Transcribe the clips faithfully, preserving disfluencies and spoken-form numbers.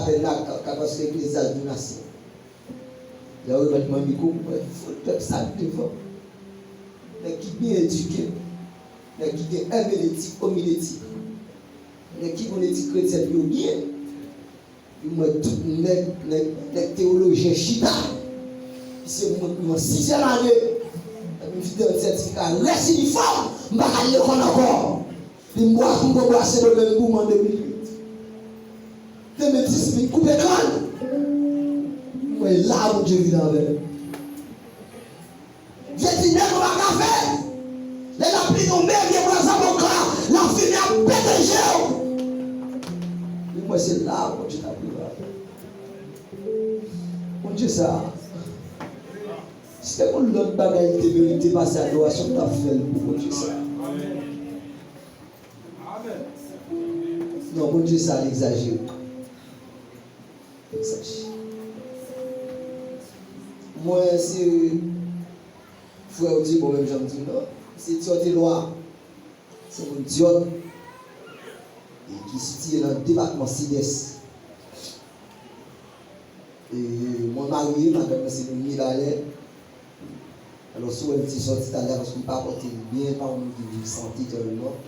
apèl la ka, ka, paske legliz la di nasyon. Lè yo remèt mwen mikwo, mwen fout pèp sa devan. Nèg ki byen edike, nèg ki gen èmenetik, ominetik, nèg ki konn etid kretyèn yo byen. Mwen tout nèg, nèg, nèg teyolojyen chita. Pi se mwen ki nan sizyèm ane. Epi m fin gen yon sètifika rès inifòm, m pa ka al lekòl ankò. Li m bwa, m pran bwa Sendomeng pou mwen de mil uit. De mil dis, vin koupe kann. Mwen la, Bondye vin avè m. Vye ti nèg ou pa ka fè. Lè lapli tonbe, vye bwa zaboka, lafimen ap pete je w. Li m wè se la, Bondye t ap rive avè m. Bondye sa. Si te gon lòt bagay li te merite pase adorasyon, m t ap fè l pou Bondye sa. Non, Bondye sa, li egzajere. Li egzajere. Mwen, se frè w di, bon, menm jan m di w, non. Se Tyòt Elwa. Se moun Tyòt. E ki sitiye nan depatman Sidès. E mwen marye, madanm mwen se Ninie Balè. Alò, si w wè l ti sòti talè a, paske m pa pòte l byen, pa yon moun ki viv sante tèlman.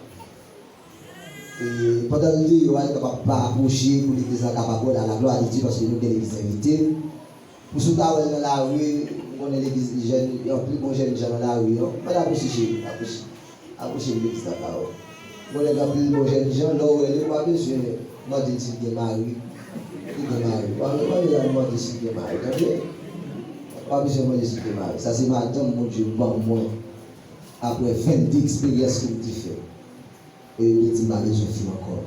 E pandan l deyò a, li kapab pa apwoche pou legliz la kapab wè l, alaglwa de Dye, paske nou gen legliz envite. Pou si w ta wè l nan lari, m konnen legliz li jèn, gen anpil bon jèn jan nan lari an. Mwen apwoche cheri, apwoche. Apwoche legliz la pa wè. Bon, nèg anpil bon jèn jan, lè w wè li, w pa bezwen mande l si l gen mari. Li gen mari. W pa bezwen mande si l gen mari, tande? W pa bezwen mande si l gen mari. Sa se madanm Bondye ban mwen. Apre vennde eksperyans ke m te fè. E li di m pa bezwen fi ankò.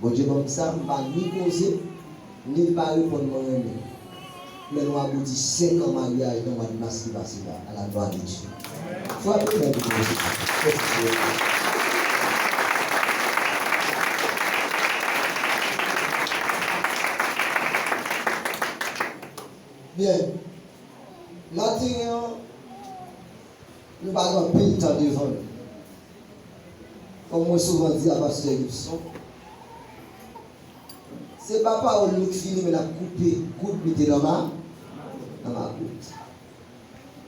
Bondye ban m sa, m pa ni poze, ni l pa reponn mwen renmen. Men nou abouti senk an maryaj nan mwa mas ki pase la, à la gloire de Dieu. Frape fò pou Bondye. Byen. Maten an, nou pa gen anpil tan devan nou. Kòm mwen souvan di a pastè Gibson, se pa pawòl nou k fini, men n ap koupe kout mete nan ma, nan makout.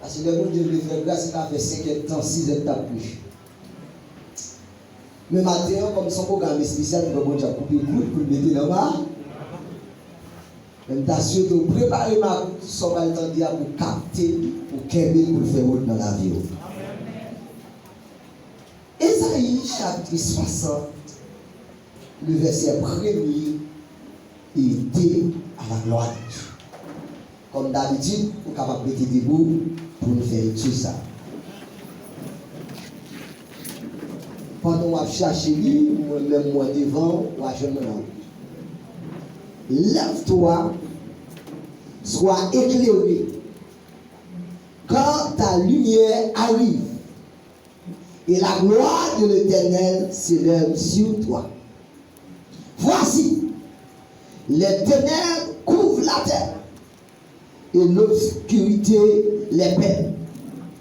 Paske lè Bondye vle fè gras, li ka fè senkèdtan, sizèdtan preche. Men maten an, kòm se yon pwogram espesyal, nou wè Bondye ap koupe kout pou l mete nan ma. Men m ta swete w prepare makout, sa w pral tande a pou w kapte l, pou w kenbe l, pou l fè wout nan lavi w. Ezayi, chapitre soixante, le verset premier, et deux, à la gloire de Dieu. Kòm dabitid, ou kapab rete debou pou n fè etid sa. Pandan w ap chache li, mwen menm mwen devan w, w a jwenn mwen nan wout. Lève-toi, sois éclairé, car ta lumière arrive, et la gloire de l'Éternel s'élève sur toi. Voici, les ténèbres couvrent la terre, et l'obscurité les peuples.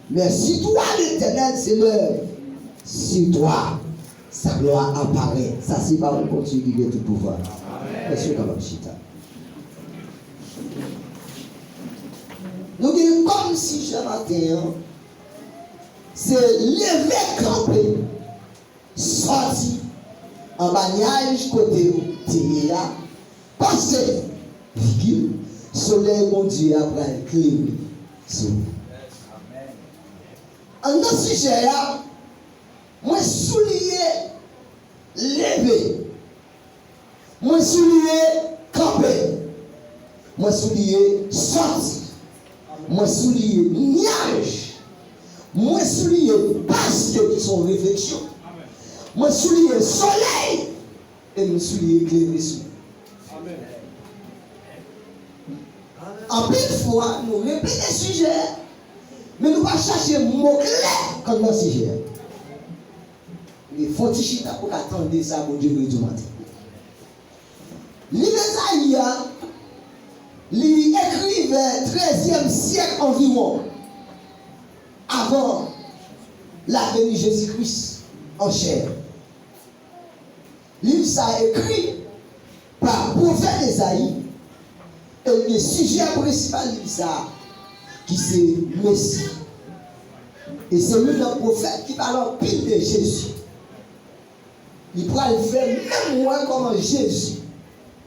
Mais sur toi, l'Éternel s'élève, sur toi, sa gloire apparaît. Sa se pawòl Bondye ki gen tout pouvwa. Èske w kapab chita? Nou gen kòm sijè maten an, se leve kanpe. Sòti anba nyaj kote w te ye a, paske, vigil, solèy Bondye a pral klere sou ou. Anndan sijè a, mwen souliye leve. Mwen souliye kanpe. Mwen souliye sòti. Mwen souliye nyaj. Mwen souliye paske ki se yon refleksyon. Mwen souliye solèy. E mwen souliye klere sou. Anpil fwa, nou repete sijè, men nou pa chache mo kle k anndan sijè a. Li fè w ti chita pou w ka tande sa Bondye vle di w maten. Liv Ezayi a, li ekri vè trèzyèm syèk anviwon, avan la veni Jezi Kris an chè. Liv sa a ekri pa pwofèt Ezayi. Premye sijè prensipal liv sa a, ki se Mesi. E se youn nan pwofèt ki pale anpil de Jezi. Li pral fè menm wè kòman Jezi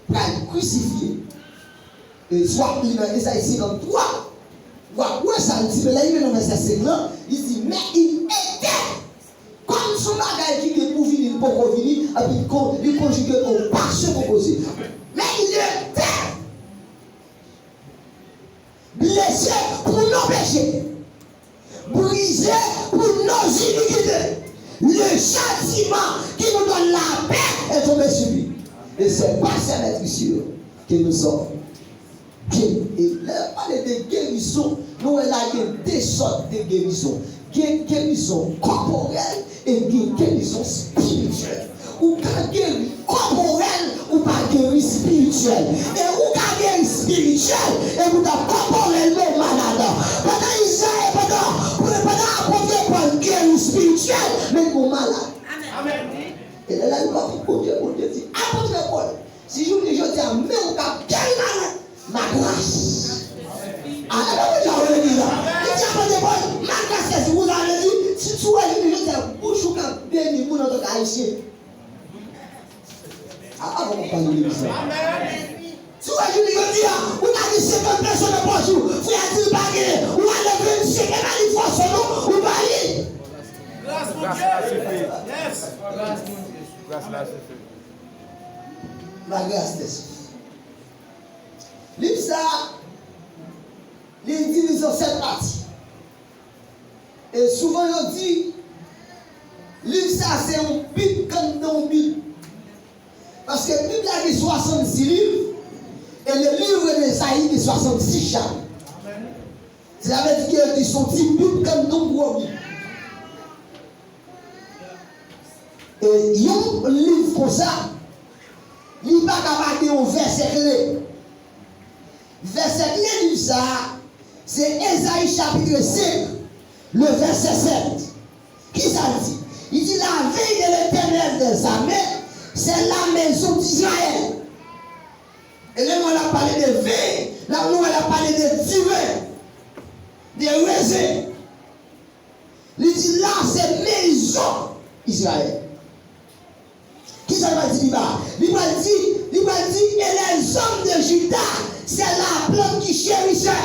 pral krisifye. E si w ap li nan Ezayi senkanntwa, w ap wè sa l di, men lè li rive nan vèsè senk lan, li di, mais il était. Kòm se yon bagay ki gen pou vini, li poko vini, epi li kon-, li konjige au passé composé. Mais il était blessé pour nos péchés, brisé pour nos iniquités. Le châtiment qui nous donne la paix est tombé sur lui. Et c'est par ses meurtrissures que nous sommes guéris. E lè yo pale de gerizon, nou wè la gen de sòt de gerizon. Gen gerizon kòporèl e gen gerizon espirityèl. Ou ka geri kòporèl, ou pa geri espirityèl. E ou ka geri espirityèl, e poutan kòporèl men w malad. Pandan Izrayèl, pandan, pandan apot Pòl geri espirityèl, men l gen yon malad. Amèn. E lè, lè l pran Bondye, Bondye di, apot Pòl, si jounen jodi a, men w k ap geri malad, ma grâce. A, e pa Bondye a rele li la. Li di apot Pòl, ma grâce est suffisante. Sa vle di, si, si w wè jounen jodi a, bouch ou ka beni moun antanke Ayisyen. A, avan m ap pale legliz la. Si w wè jounen jodi a, ou ta gen senkant peso nan pòch ou, frè a di l pa genyen, ou ale vennsenk, e pa li fòse w non, ou ba li. Gras Bondye. Yes. Gras la sifi. La grâce te suffit. Liv sa a, li divize an sèt pati. E souvan yo di, liv sa a se yon bib k anndan yon bib. Paske Bib la gen swasannsis liv, et le livre d'Ésaïe gen swasannsis chapit. Sa vle di ke yo di se yon ti bib k anndan yon gwo bib. E yon liv konsa, li pa ka pa gen yon vèsè kle. Vèsè kle liv sa a, se Ezayi chapit senk, le vèsè sèt. Kisa l di? Li di, la veille de l'Éternel des armées, c'est la maison d'Israël. E lè nou wè l ap pale de veye, la nou wè l ap pale de diven, de rezen. Li di la se mezon Izrayèl. Kisa l pral di pi ba? Li pral di, li pral di, et les hommes de Juda, c'est la plante qui chérissait.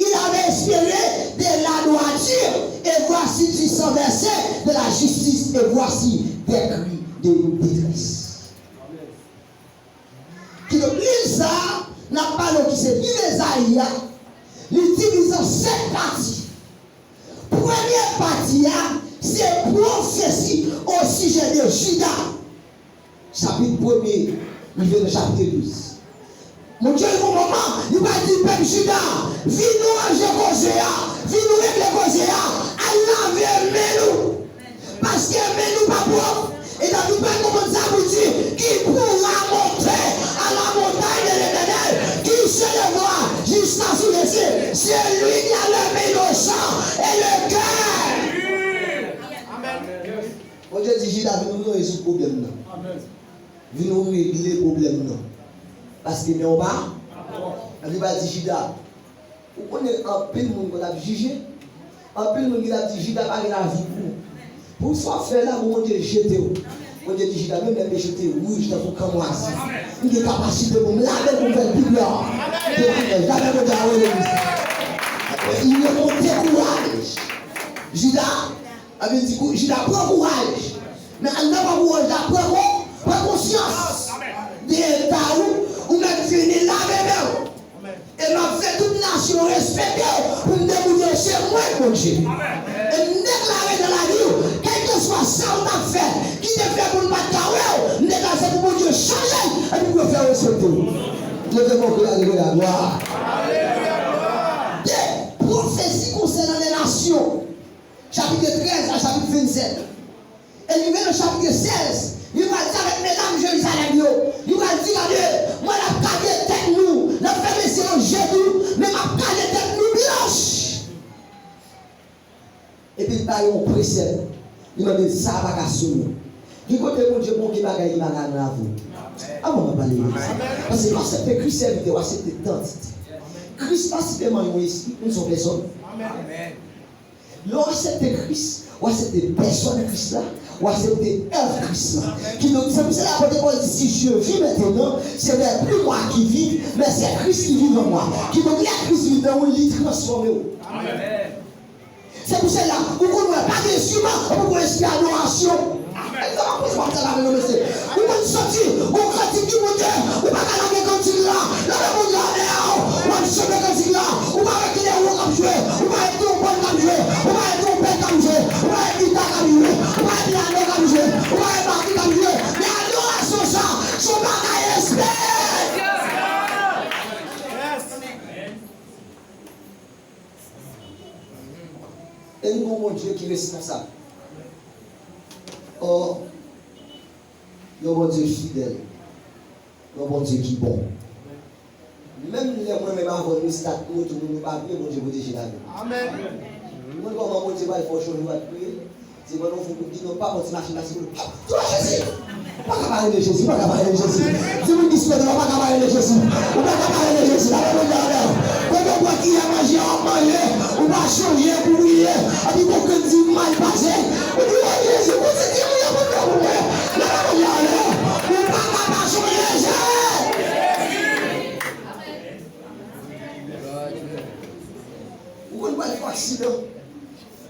Il avait espéré de la droiture, et voici du sang versé, de la justice, et voici des cris de détresse. Kidonk, liv sa a, n ap pale w ki se liv Ezayi a, li divize an sèt pati. Premye pati a, se pwofesi osijè de Jida. Chapit premye, rive nan chapit douz. Bondye, yon moman, li pral di pèp Jida, vin nou ranje koze a, vin nou regle koze a, al lave men nou. Paske men nou pa pwòp. E David pa konprann sa pou di, qui pourra monter à la montagne de l'Éternel, qui s'élèvera jusqu'à son dessein? C'est lui qui a les mains innocentes et le cœur. Bondye di Jida, vin nou rezoud pwoblèm nan. Vin nou regle pwoblèm nan. Paske men w pa. Li pa di Jida, ou konnen anpil moun konn ap jije, anpil moun ki t ap di Jida pa gen lavi pou ou. Pou sa w fè la, Bondye jete w. Bondye di Jida, menm lè peche w te wouj tankou kanmwazi, m gen kapasite pou m lave l, pou m fè l pi blan ke la nèj. Lave Bondye a rele m. Li remonte kouraj. Jida, Labib di, kou-, Jida, pran kouraj. Men anndan pran kouraj la, pran kon-, pran konsyans de eta ou, ou mèt vini lave men w. E m ap fè tout nasyon respekte w pou m te pou di w se mwen k Bondye. E m deklare nan lavi w, kèlkeswa sa w t ap fè, ki te fè moun pa t ka wè w, m deklare se pou Bondye chanje l, epi pou yo fè w respekte w. Leve men w pou lage glwa. De, pwofesi konsènan de nasyon. Chapit trèz a chapit vennsèt. E li rive nan chapit sèz, li pral di avèk medam Jerizalèm yo, li pral di, gade, mwen n ap kache tèt nou, n ap fè mesye yo jete nou, men m ap kache tèt nou blanch. Epi l ba yo yon presèp, li mande l, sa a pa ka sou nou. Gen kote Bondye bon, gen bagay li pa ka anravou. Avan m ap pale legliz. Paske lè w aksepte Kris sèvitè, w aksepte tantite. Kris pa senpleman yon espri, li se yon pèsòn. Lè w aksepte Kris, w aksepte pèsòn Kris la, w aksepte èv Kris la. Kidonk, se pou sela apot Pòl di, si je vis maintenant, ce n'est plus moi qui vis, mais c'est Christ qui vit en moi. Kidonk, lè Kris viv nan ou, li transfòme w. Se pou sela, ou konn wè pa gen enstriman, ou konn espri adorasyon. Egzanp, apre sa, w ap travay non, mesye. Ou konn santi, gon kantik ki monte, ou pa ka lage kantik la. Lage moun la dèyè w, w ap chante kantik la. Ou pa wè ki de wo k ap jwe, ou pa wè ki yon bòn k ap jwe, ou pa wè ki yon bèt k ap jwe, ou pa wè gita k ap jwe, ou pa wè pyano k ap jwe, ou pa wè bati k ap jwe. Men adorasyon sa, se yon bagay espè. E n gon Bondye ki responsab. Ò, yon Bondye fidèl, yon Bondye ki bon. Menm lè mwen menm avè w nou stat nou, tout moun nou pa vle, Bondye pwoteje lavi nou. Amèn. Ou konn kòman Bondye pral fè w chonje w ap priye? Se pandan w fè kout bidon, pap yon ti machin pase pou l. Tou a Jezi! Ou pa ka pa rele Jezi, ou pa ka pa rele Jezi. Di moun ki sou tèt ou, ou pa ka pa rele Jezi. Ou pa ka pa rele Jezi, la menm nan avè w. Kote w bwè kiyè manje a w ap manje, ou pa chonje pou priye. Epi gon grenn ti mal pase. Ou di, o Jezi, pou ti ti moun yo pou fè pou mwen. La menm nan avè w. Ou pa ka pa chonje Jezi. Ou konn pral fè aksidan.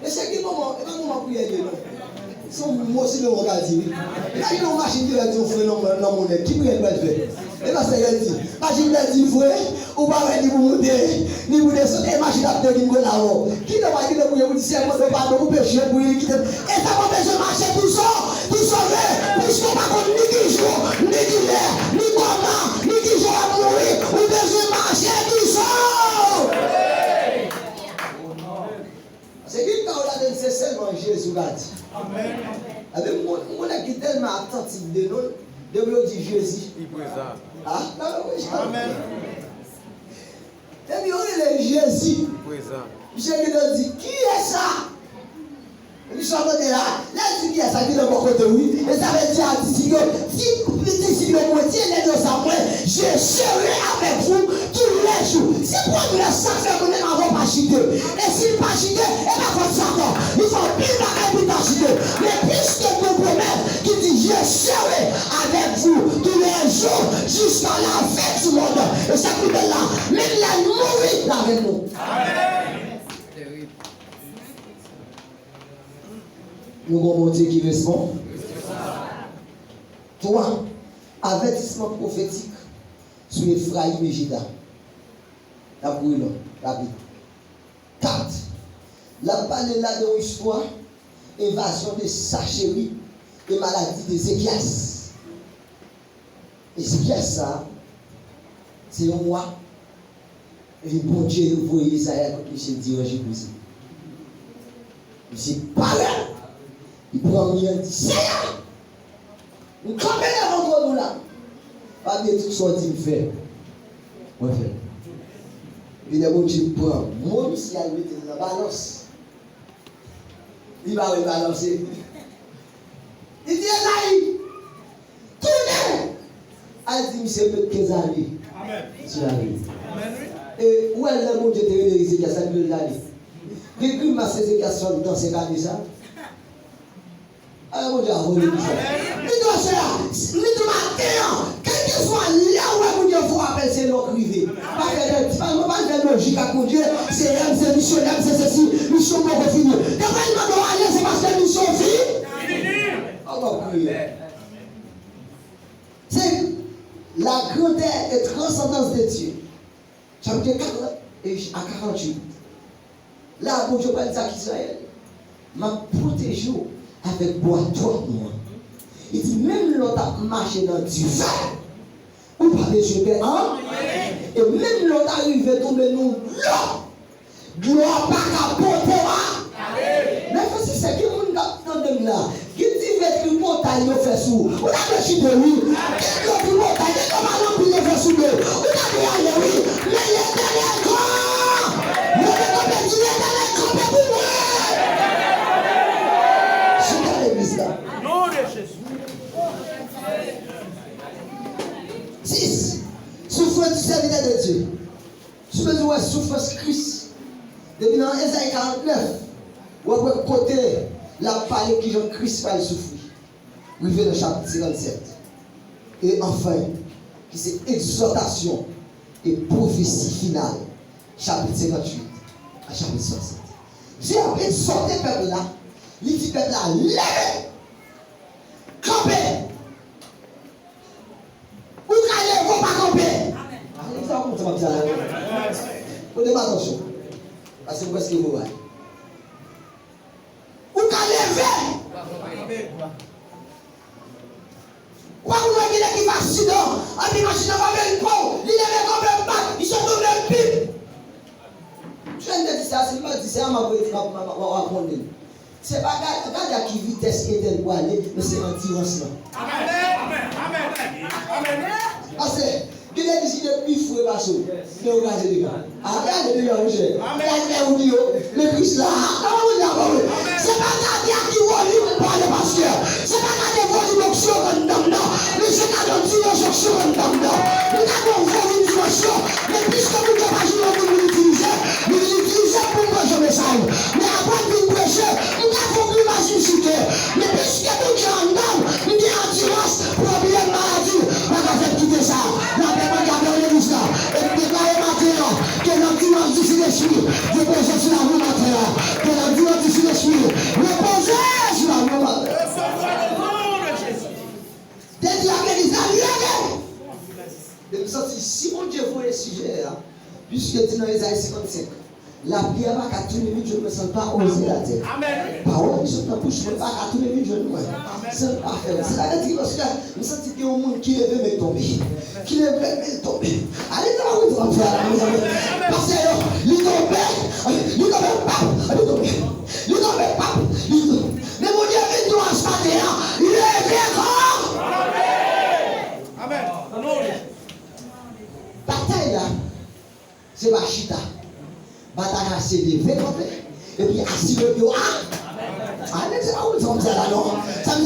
Mesye, gen moman, e pa moman priyè li ye non. Se yon mo sinon w ka di wi. Imajine yon machin ki pèdi yon fren nan, nan moulen, ki priyè l pral fè? E pastè Rèdi, machin pèdi fren, ou pa wè ni pou moute, ni pou desann, e machin ap degringola avè w. Kilè w pa gentan priye pou di Seyè mande w padon pou peche, pou li kite. E sa pa bezwen mache tou so, tou sove, piske w pa konn ni ki jou, ni ki lè, ni kòman, ni ki jou w ap mouri, ou bezwen mache tou so. Paske gen pawòl ladan l, se sèlman Jezi w ka di. Amèn. Ebyen, m konn, m konn nèg ki tèlman atantif de non l, depi yo di Jezi. Li prezan. Ah, nan, wi. Amèn. Depi yo rele Jezi, li prezan. Misye gentan di, "Kiyès sa?" Misye ap tande la, lè l di, "Kiyès sa?" Gentan bò kote w, wi. E sa vle di a disip yo, di, disip yo, mwen di elèv yo sa, mwen, je serai avec vous tous les jours. Se pwomès sa fè moun menm avè w pa chite. E si l pa chite, e pa fòt Satan. Li fè anpil bagay pou l ta chite. Men piske gen yon pwomès ki di, je serai avec vous tous les jours jusqu'à la fin du monde. E sa k pi bèl la, menm lè l mouri, l avèk nou. Nou gon Bondye ki respon. Twa, avètisman pwofetik sou Efrayim e Jida. N ap kouri lwen, rapid. Kat, l ap pale la de yon istwa envazyon de Sacheri e maladi de Ezekyas. Ezekyas sa, se yon wa. Epi Bondye voye Izayèl kot misye dirije pou Seyè. Misye parèt, li pran mi an, li di, "Seyè, m kanpe devan twòn ou la. Pa bliye tout sa w di m fè, mwen fè." Epi lè Bondye pran mo misye a, li mete l nan balans. Li pa wè l balanse. Li di, "Ezayi, tounen!" Al di misye met kenz ane sou lavi l. E ou wè lè Bondye te rele Ezekyas, sa te rele l ane. Gen grimas Ezekyas fè anndan senk ane sa. Ala Bondye a vòlè misye. Li di w, sè a, li di w maten an, kèlkeswa lè ou wè Bondye fè w apèl, se lè w k rive. Pa fè de, pa, pa fè lojik ak Bondye, se lè m se misyonè, m se sesi, misyon m poko fini. Depi l mande w ale, se paske misyon fini. An w ap kriye. C'est la grandeur et transcendance de Dieu. Chapitre quatre et à quarante-huit. La, Bondye pral di ak Izrayèl, "M ap pwoteje w avèk bwa twòn mwen." Li di, "Menm lè w t ap mache nan dife, ou pa bezwen pè anyen. E menm lè w ta rive tonbe nan dlo, dlo a pa ka pote w ale." Men frè e sè, gen moun k ap tande m la, gen dife tripotay yo fè sou ou. Ou ta dwe chite, wi. Gen dlo tripotay, gen dlo pa nan pi yo fè sou dlo. Ou ta dwe ale, wi. Men Letènèl gran. Leve kanpe, di, "Letènèl kanpe pou mwen." Chita legliz la. Non de Jezi. de Dye. Si w bezwen wè soufrans Kris, depi nan Ezayi karant nèf, w ap wè kote l ap pale kijan Kris pral soufri. Rive nan chapit senkannsenk. E anfen, ki se egzòtasyon e pwofesi final, chapit senkannwit a chapit swasant. Dye ap egzòte pèp la, li di pèp la, leve! Kanpe! Ou ka leve, ou pa kanpe. Amen. Sa w konn sa m ap di a la. Pote m atansyon. Paske m prèske voye. Ou ka leve. Ou pa konn wè gen nèg ki fè aksidan, anpi machin nan frape l, pow, li leve kanpe, bak, li sot tonbe, pip. Jèn te di sa, si l pa di sa, m ap redi, m ap, m ap, w ap konnen. Se pa gad, gad a ki vitès etèn pwale, men se andirans lan. Amen. Amen. Amen. Paske, gen legliz ki te pi fre pase w, men yo kraze devan. A, kraze devan, monchè. Amen. Gad lè ou di yo, men Kris la. A, ou di a, bon, wi. Se pa gade a ki volim pwale, pastè. Se pa gade volim onksyon anndan m nan. Men se gade yon dimansyon onksyon anndan m nan. Li gade yon volim dimansyon. Men piske Bondye pa jwenn yon moun pou l itilize, li vin itilize m pou m pran yon mesaj. Men apre m fin preche, m ka fè yon grimaj m chite. Men piske Bondye anndan m, m gen andirans, pwoblèm maladi pa ka fè m kite sa. Lapè Bondye ap nan legliz la. E m deklare maten an, ke landirans di Sentespri repoze sou lavi w maten an. Ke landirans di Sentespri repoze sou lavi w maten an. Te di ak legliz la, leve! E m santi si Bondye voye sijè a, piske di nan Ezayi senkannsenk, lapli a pa ka tounen vin jwenn mwen san l pa woze latè. Amen. Pawòl ki sot nan bouch mwen pa ka tounen vin jwenn mwen san l pa fè woze. Sa vle di, paske m santi gen yon moun ki leve men l tonbe. Ki leve men l tonbe. Ale nan wout w ap fè a la, mezanmi. Pastè yo, li tonbe, li tonbe, pap, li tonbe. Li tonbe, pap, li tonbe. Men Bondye vin di w a maten an, leve kò. Amen. Batay la, se pa chita. Batay la, se leve kanpe. Epi asire w a. Amen. Se pa ou, se konsa la, non. Sa m